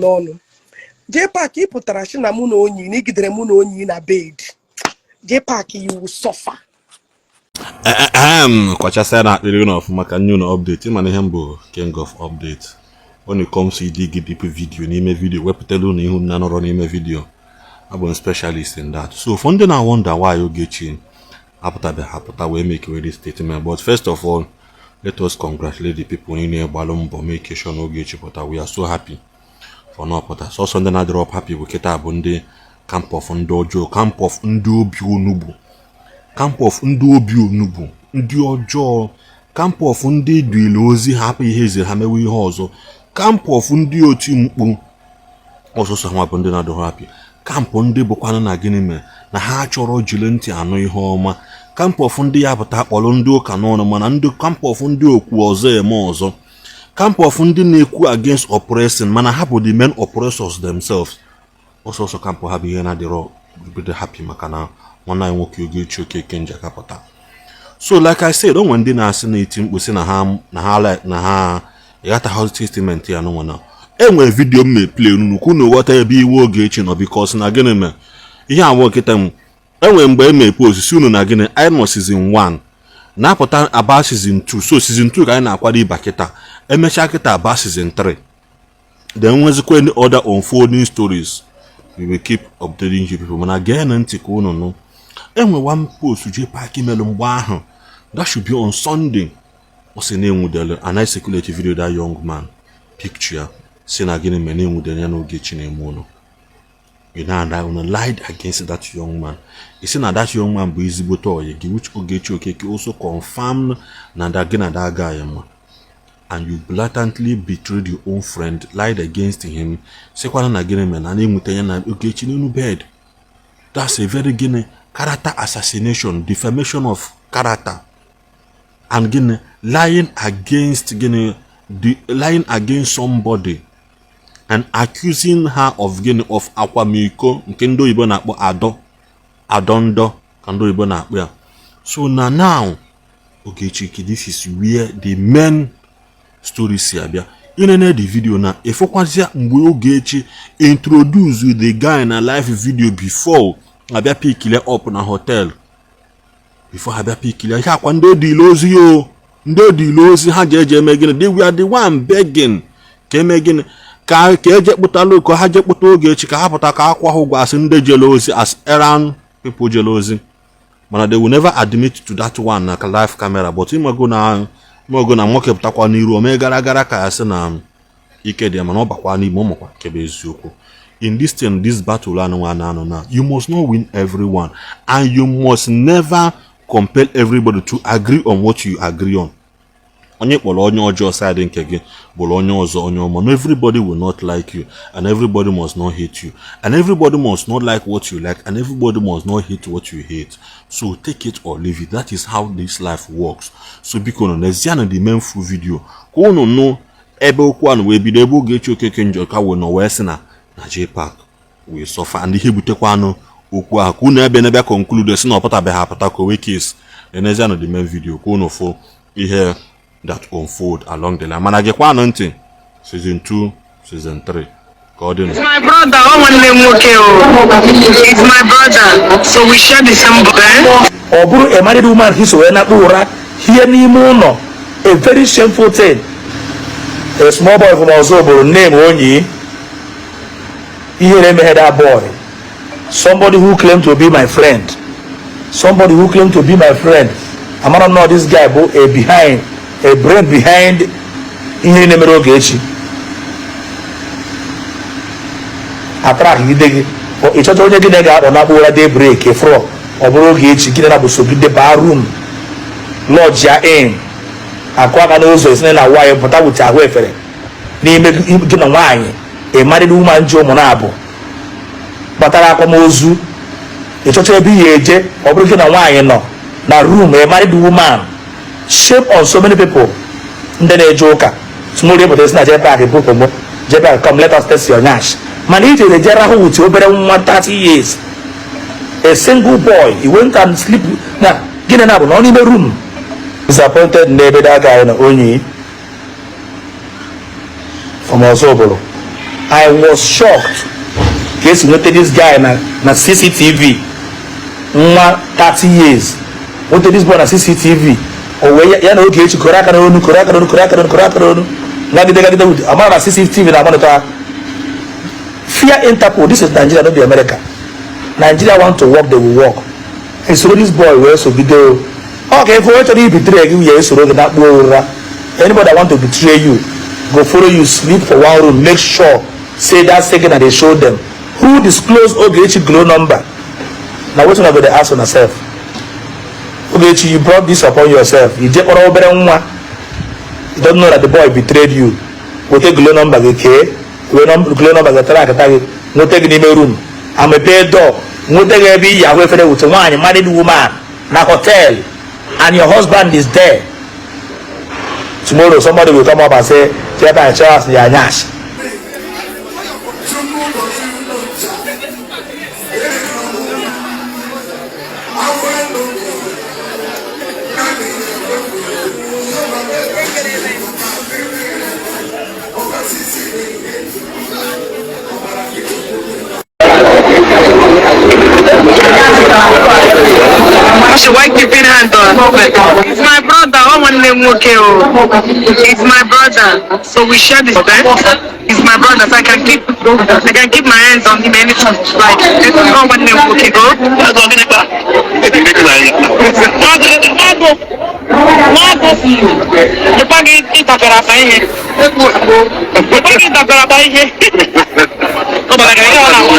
N'ọnụ JPAC, ị pụtara sị na mụ na onyi na igidere mụ na onyi na bed. JPAC, you will suffer. Ehem, kwachasịa na akpịrị unu ọfụma ka nye unu update. Ịma na ihe m bụ king of update when it comes to dig deep video n'ime video, wepụtara unu ihu na nọrọ n'ime video. Abụ m specialist in that. So for ndị na-wonder why Ogechi apụtabeghị apụta wee make wee this statement, but first of all, let us congratulate the people niile gbalụ mbọ make sure na Ogechi pụta. We are so happy for na ọpụta. Sọsọ ndị na-adịrọ happy bụ kịta bụ ndị camp of ndị ọjọọ, camp of ndị obi onugbu, camp of ndị obi onugbu, ndị ọjọọ, camp of ndị duile ozi, hapụ ihe eziri ha mewe ihe ọzọ, camp of ndị oti mkpu ọsọsọ ha bụ ndị na-adịghị happy, camp ndị bụkwanụ na gịnị mere na ha chọrọ jiri ntị anụ ihe ọma, camp of ndị ya pụta kpọrọ ndị ụka n'ọnụ, mana ndị camp of ndị okwu ọzọ eme ọzọ, camp of ndị na-ekwu against oppressing, mana ha bụ the main oppressors themselves. Ọsọsọ camp ha bụ ihe na-adịrọ bido happy maka na nwanne anyị nwoke Ogechi Okeke Njaka pụta. So like I said, o nwere ndị na-asị na-eti mkpu sị na ha na ha like na ha ịghọtaghị statement ya n'ụwa na enwere video m me-play unu ka unu ghọta ebe iwe Ogechi nọ, because na gịnị mere ihe awụ kịta m enwere mgbe e mee post si unu na gịnị anyị nọ season 1 na-apụta aba season 2. So season 2 ka anyị na-akwado ịba kịta, emechaa kịta aba season 3, then nwezikwa any other unfolding stories, we will keep updating you people. Mana gee na ntị ka unu nụ. Enwe one post JPAC melụ mgbe ahụ, that should be on Sunday. Ọ sị na enwudere, and I circulate video that young man picture ya, si na gịnị mere na enwudere ya n'Ogechi na-eme ụlọ. Ị na-ada unu lied against that young man. Ị sị na that young man bụ ezigbote ọyị gị, which Ogechi Okeke also confirmed na that gị na that guy ma, and you blatantly betrayed your own friend, lied against him, sịkwana na gịnị mere na na-enweta ya na Ogechi n'elu bed. That's a very gịnị character assassination, defamation of character, and gịnị lying against gịnị the lying against somebody and accusing her of gịnị of akwamiko, nke ndị oyibo na-akpọ adọ adọndọ ka ndị oyibo na-akpọ ya. So na now, Ogechi, this is where the main story si abịa. Inene the video na ịfụkwazịa mgbe Ogechi introduce the guy na live video before abịa pickile up na hotel, before ha bịa pickile ihe akwa ndị odile ozi o, ndị odile ozi ha ji eje eme gịnị. They were the one begging ka eme gịnị, ka eje kpụtalụ, ka ha je kpụta Ogechi, ka ha pụta ka akwa ha ụgwọ asị ndị jele ozi, as errand people jele ozi. Mana they will never admit to that one na live camera. But ịmago na nwoke pụtakwa n'iru o mee gara gara ka ya sị na ike dị ya, mana ọ bakwa n'ime ụmụkwa nke bụ eziokwu. In this thing, this battle anụ anụ na you must not win everyone, and you must never compel everybody to agree on what you agree on. Onye kpọrọ onye ọjọọ side nke gị bụrụ onye ọzọ onye ọma. No, everybody will not like you, and everybody must not hate you, and everybody must not like what you like, and everybody must not hate what you hate. So take it or leave it, that is how this life works. So biko nụ n'ezianụ the main full video ka unu nụ ebe okwu ahụ wee bido, ebe Ogechi Okeke Njaka wee nọ wee sị na JPAC wee suffer and ihe butekwanụ okwu ahụ, ka unu ebe n'ebe conclude sị na ọ pụtabeghị apụta ka o wee case. N'ezianụ the main video ka unu fụ ihe that unfold along the line. Mana gekwanụ ntị, season 2, season 3, ka ọ dị nụ. It's my brother, ọ nwanne m nwoke o. It's my brother. So we share the same bed. Ọ bụrụ a married woman ka iso wee nakpu ụra hie n'ime ụlọ, a very shameful thing. A small boy from Ozubulu name Onyi, ihere emeghe that boy. Somebody who claimed to be my friend, somebody who claimed to be my friend, amara m na this guy bụ a behind a brain behind ihe na-emere Ogechi. Atrakgide gị, ị chọcha onye gị na ga-akpọ nakpu ụra day break fro, ọ bụrụ Ogechi gị na bụ sogide baa room lodge ya in, akụ aka n'ụzọ, esi na nwaanyị pụta wute ahụ efere n'ime gị na nwaanyị, a married woman ji ụmụ na-abụ kpatara akwamozu. Ịchọcha ebe ihe eje, ọ bụrụ gị na nwaanyị nọ na room, a married woman. Shame on so many people ndị na-eje ụka. Tomorrow ịpụta esi na JPAC bụ homo. JPAC, come, let us test your nyash. Mana i jere je rahụ with obere nwa 30 years, a single boy. He went and sleep na gịnị na bụ nọ n'ime room. Disappointed n'ebe that guy na Onyi from Ozubulu. I was shocked ka esi nweta this guy na CCTV, nwa 30 years, nweta this boy na CCTV. O wee ya na Ogechi kọrọ aka n'onu, kọrọ aka n'onu, kọrọ aka n'onu, kọrọ aka n'onu, gagide gagide. Amara na CCTV na-amalite ha. Fear Interpol. This is Nigeria, no be America. Nigeria want to work, they will work. Esoro this boy wee sogide o. Ọ ka ife onye chọrọ ibetray gị ya esoro gị na-akpụ ụra. Anybody that want to betray you go follow you sleep for one room, make sure say that second dey show them who disclose Ogechi Glo number. Na wetin una go dey ask una sef? Ogechi, you brought this upon yourself. You je kpọrọ obere nwa. You don't know that the boy betrayed you. Weta Glo number gị kee wee Glo number gị tara akata gị, nweta gị n'ime room, amepee door, nweta gị ebe iyi ahụ efere with nwaanyị, married woman, na hotel, and your husband is there. Tomorrow somebody will come up and say, "Cheta Charles ya nyash." Why keeping hand on? It's my brother. Oh, nwanne m nwoke o. It's my brother. So we share this bed. He's my brother, so I can keep my hands on him anytime. Like, oh, nwanne m nwoke go. Nwagụ. Nwagụ. Lekwa gị ịtakara akpa ihe. Lekwa gị ịtakara akpa ihe. Ọ bara gị ihe ọ na-akpọ.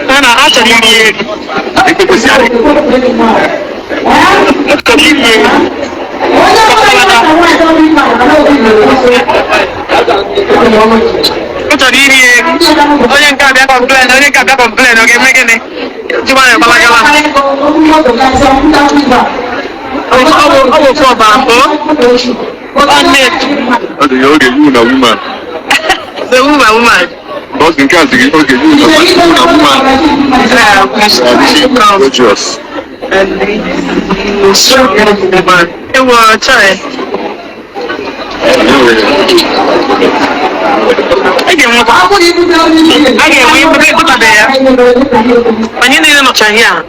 Ha na ha chọrọ iri eri. Chọrọ iri eri. Ọ chọrọ iri eri. Onye nke abịa complain, onye nke abịa complain, ọ ga-eme gịnị? Ji nwayọọ gbalagala. Ọ bụ ofu ọbara o. Ọ nne. Ọ dị ya oge you na woman. The woman, woman. Ọ sị nke a sị gị oge you na woman. Yeah, Gorgeous. Ewo, chai. A ga-enwekwa. A ga-enwe ebe ịkpụtabe ya. Anyị niile nọcha here.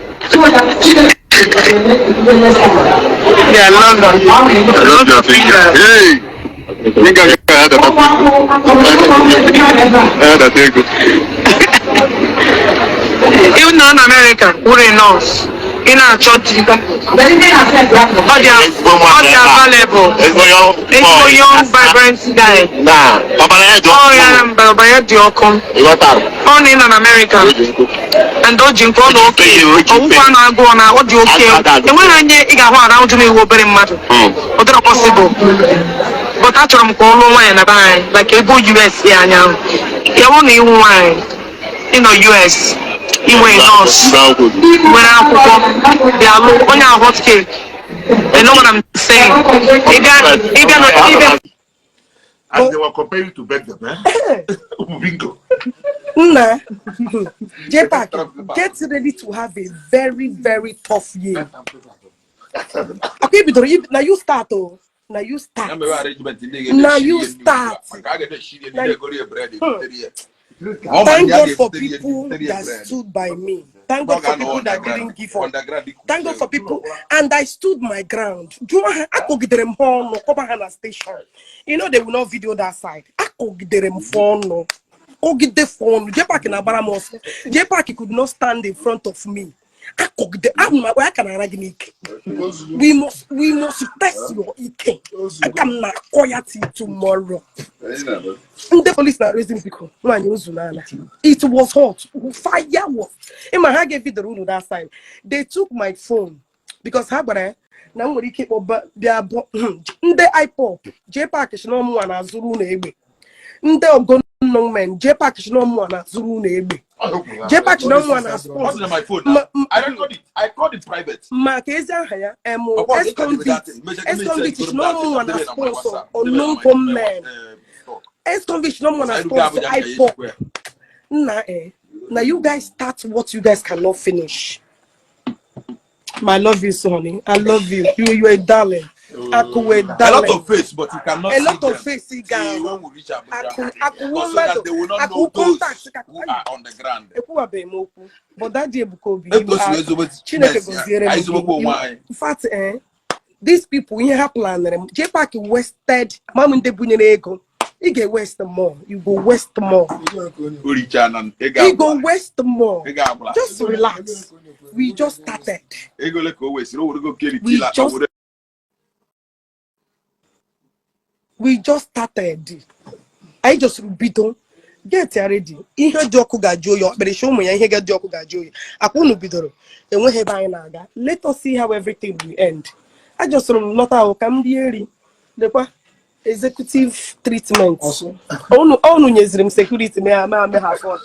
Yeah, London. I love your finger. Hey! Finger ga adata. Adata ego. Even though in America, we're a nurse. Ị na-achọ di. Ọ dị available. Ezigbo young, vibrant guy. Ọbara ya dị Ọ ya mba, ọbara ya dị ọkụ. Ọ na ị nọ na America. And o ji nke ọ na oke. Ọwụkwa na-agụọ na ọ dị oke. Enweghị onye ị ga-ahụ around na-ewu obere mmadụ. Ọ dịrọ possible. But achọrọ m ka ọ lụọ nwaanyị na be anyị, like ego US ya anya ahụ. Ya bụrụ na ịhụ nwaanyị, ịnọ US, inwe nọọsụ, nwere akwụkwọ, bịa lụ onye ahụ hot cake. You know what I'm saying? Ị bịa ịbịa As they were comparing to beg them, eh? Bingo. Nna, JPAC, get ready to have a very, very tough year. Okay, bidoro na you start oh. Na you start. Na you start. Thank God for people that stood by me. Thank God for people that didn't give up. Thank God for people, and I stood my ground. Jụọ ha, akpọgidere m ha ọnụ, kpọba ha na station. You know they will not video that side. Akpọgidere m fa ọnụ. Kpọgide fa ọnụ. JPAC na-agbara m ọsọ. JPAC could not stand in front of me. Akpọgide, ahụ m akpa aka na-ara gị n'ike. We must test your ike. Aka m na-akọ ya till tomorrow. Ndị police na raising biko nwaanyị ozu n'ala. It was hot. Fire was. Ịma ha ga-evidoro unu that side. They took my phone because ha gwara ya na m nwere ike ịkpọ bịa ndị IPOB. JPAC si na ọmụnwa na-azụrụ unu egbe. Ndị ogonmen, JPAC si na ọmụnwa na-azụrụ unu egbe. JPAC si na ọmụnwa na sponsor. My phone. I record it. I called it private. Maka ezi aha ya emu ex-convict, ex-convict si na ọmụnwa na sponsor unknown gunmen. Ex-convict si na ọmụnwa na sponsor IPOB. Nna eh, na you guys start what you guys cannot finish. I love you, honey. I love you. You are a darling. Akụ wee A lot darling. of face, but you cannot A see lot of them face ị till ga-ahụ. when we reach Abuja. Akụ akụ Because so that mmadụ they will not akụ know those contact ka who are on the ground. Ekwuwabeghị m okwu, but Daddy Ebuka Obi, Etu you o si are wee zobe Chineke mess ya, gọziere m anyị gị. zobekwa onwe You, anyị. in fact, these people, ihe ha planere m, JPAC wasted, ama m ndị bunyere ego. Ị ga-waste more. You go waste more. O richaa na ego You go agwụla. waste more. Ego agwụla. Just relax. We just started. Ego ole ka o wesịrị? O werego We keritila, o just were we just started. Anyị just bido. Get ready. Ihe dị ọkụ ga-ajụ oyi, ọkpịrịsị ụmụ ya, ihe ga-dị ọkụ ga-ajụ oyi. Akwa unu bidoro, enweghị ebe anyị na-aga. Let us see how everything will end. Ajọsịrị m lọta ahụ ka m rie nri. Lekwa executive treatment. Unu nyeziri m security mee ha mee ha afford.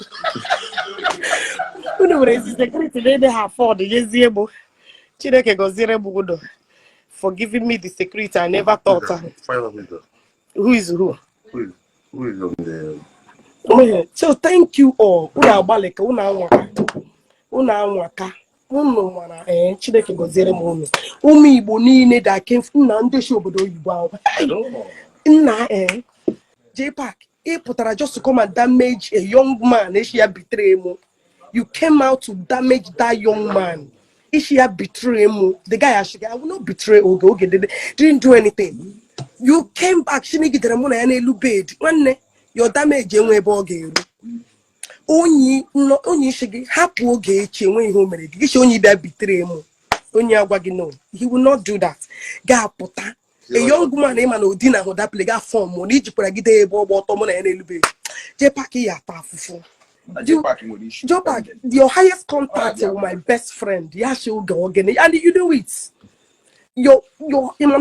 Unu were ezi security na-eme ha afford nyezie m. Chineke gọziere m unu for giving me the security I never thought. Who is who? Who is on the Oh, so thank you all. Unu agbalị ka unu anwaka. Unu anwaka. Unu nwara ee Chineke gọziere m unu. Ụmụ Igbo niile da ke nna ndị si obodo oyibo ahụ. Nna JPAC, ị pụtara just to come and damage a young man. Eshi ya betray mụ. You came out to damage that young man. Ishi ya betray mụ. The guy actually, I will not betray Oge. Oge didn't do anything. You came back, chinigidere mụ na ya n'elu bed. Nwanne, your damage enwe ebe ọ ga-eru. Onye onye isi gị hapụ oge echi enwe ihe o mere gị. Gị onye bịa betray mụ. Onye agwa gị no. He will not do that. Ga-apụta. A young man ịma na odi na ahụ dapụle ga form na ijikwara gide ebe ọgba ọtọ mụ na ya n'elu bed. JPAC ya ata afụfụ. Na JPAC nwere issue. JPAC, your highest contact with my best friend, ya shi oge ogene, and you know it. Your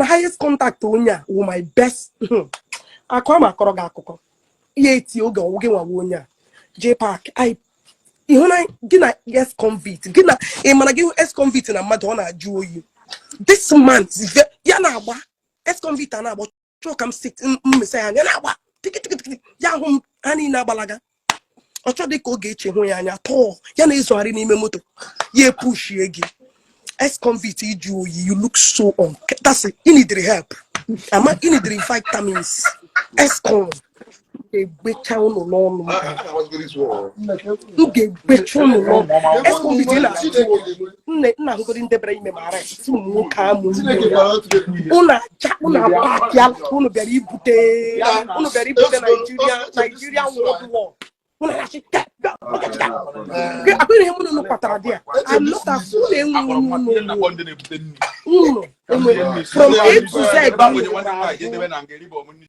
highest contact onye a wụ my best. Akọ ma akọrọ gị akụkọ. Ya eti oge ọwụ gị nwawa onye a. JPAC, I ịhụ na gị na ex convict, gị na ị mara gị ex convict na mmadụ ọ na-ajụ oyi. This man is ya na-agba ex convict a na-agba chọọ ka m sit mmesa ya anya na-agba tiki tiki tiki ya hụ m ha niile agbalaga. Ọ chọdị ka oge eche hụ ya anya tọọ ya na-ezogharị n'ime moto ya epushie gị. Ex convict iju oyi, you look so on, that's it. You need help, ama you need vitamins. Ex-con ga-egbecha unu n'ọnụ m ga-egbecha unu n'ọnụ. Ex convict ị na-ajụ oyi, nne nna ahụgodi ndị bịara ime m arrest, ụmụ nwoke amụ unu aja unu apakịala unu bịara ibute Nigeria Nigeria World War. Unu na-achị akwa ihe mụ na unu kpatara dị a alọta unu enwe unu Ndị na-ebute nri. Unu enwe from A to Z. Ebe ahụ onye nwanne m nwaanyị jedebe na nga eribe ọmụ nri.